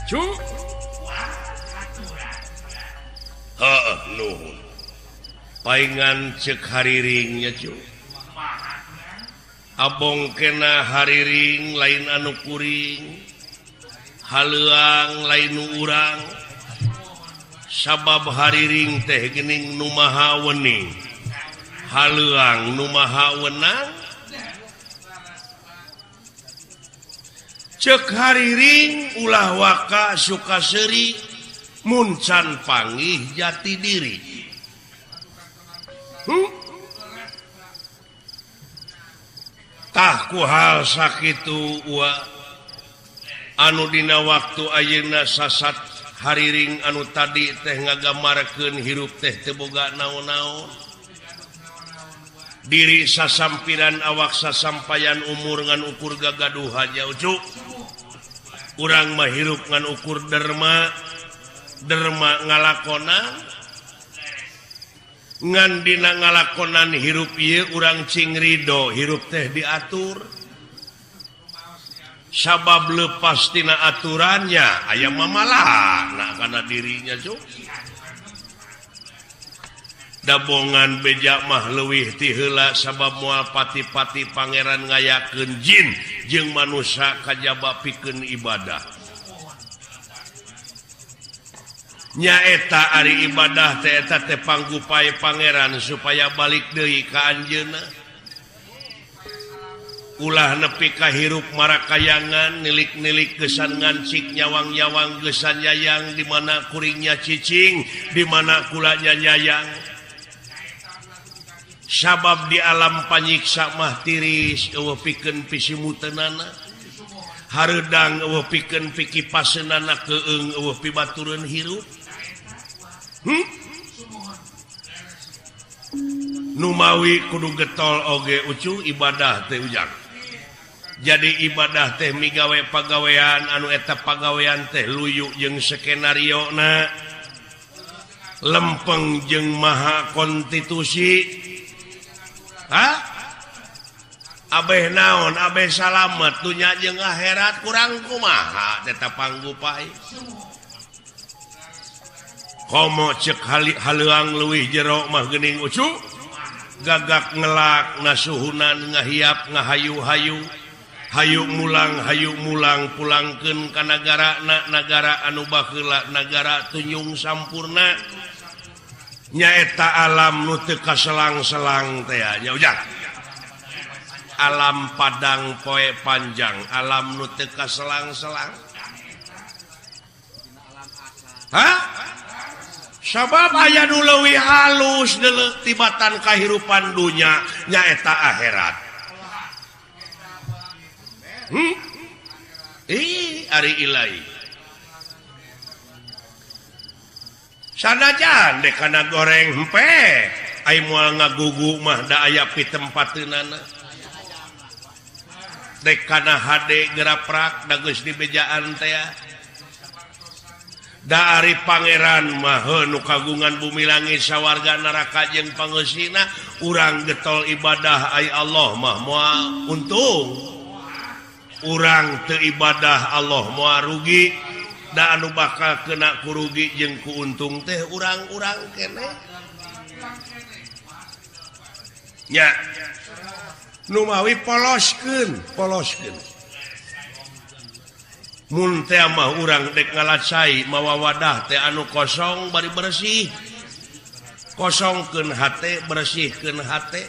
Cu. Heeh nuhun. Paingan ceuk hariring nya cu. Abong kena hariring lain anu kuring. Haleuang lain nu urang. Sabab hariring teh geuning nu maha wening. Haleuang nu maha wenang. Ceuk hariring ulah waka suka seuri mun can panggih jati diri. Tah ku hal sakitu ua anu dina waktu ayeuna sasat hariring anu tadi teh ngagambarkeun hirup teh teu boga naon-naon. Diri sasampiran awak sasampayan umur ngan ukur gagaduhan nya ucu. Urang mah hirup ngan ukur derma, derma ngalakonan. Ngan dina ngalakonan hirup ieu urang cing ridho hirup teh diatur. Sabab lepas tina aturannya aya mamalahna kana dirinya cuk. Dabongan beja mah leuwih ti heula sabab moal pati-pati pangeran ngayakeun jin jeung manusa kajaba pikeun ibadah. Nyaeta ari ibadah teh eta teh panggupai pangeran supaya balik deui ka anjeunna. Ulah nepi ka hirup marakayangan nilik-nilik gesan ngancik nyawang-nyawang gesan yayang di mana kuringnya cicing di mana kulanya nyayang. Sabab di alam panyiksa mah tiris eueuh pikeun pisimuteunana hareudang eueuh pikeun pikipaseunana keung eueuh pibatureun hirup. Numawi kudu getol oge ucu ibadah teh ujang. Jadi ibadah teh migawe pagawean anu eta pagawean teh luyu jeung skenario na lempeng jeung maha konstitusi. Hah? Abeh naon abeh salamet dunya jeung akhirat kurang kumaha eta panggupai. Komo ceuk haleuang leuwih jero mah geuning ucu. Gagak ngelak nasuhunan ngahiap ngahayu-hayu. Hayu mulang pulangkeun ka nagara na nagara anu baheula nagara tunjung sampurna. Nyaeta alam nu teu kaselang-selang teh nya ujang. Alam padang poe panjang, alam nu teu kaselang-selang. Hah? Sabab aya nu leuwih halus deuleu tibatan kahirupan dunya nyaeta akhirat. Ih, ari ilahi. Sanajan dek kana goreng hempe, ai moal ngagugu mah da aya pitempateunana. Dek kana hade geraprak da geus dibejaan teh. Da ari pangeran mah nu kagungan bumi langit sawarga neraka jeung pangeusina, urang getol ibadah ai Allah mah moal untung. Urang teu ibadah Allah moal rugi. Da anu bakal kena kurugi jeung kuuntung teh urang-urang keneh. Nya. Numawi poloskeun, poloskeun. Mun teh mah urang dek ngalacai mawa wadah teh anu kosong bari bersih. Kosongkeun hate, bersihkeun hate.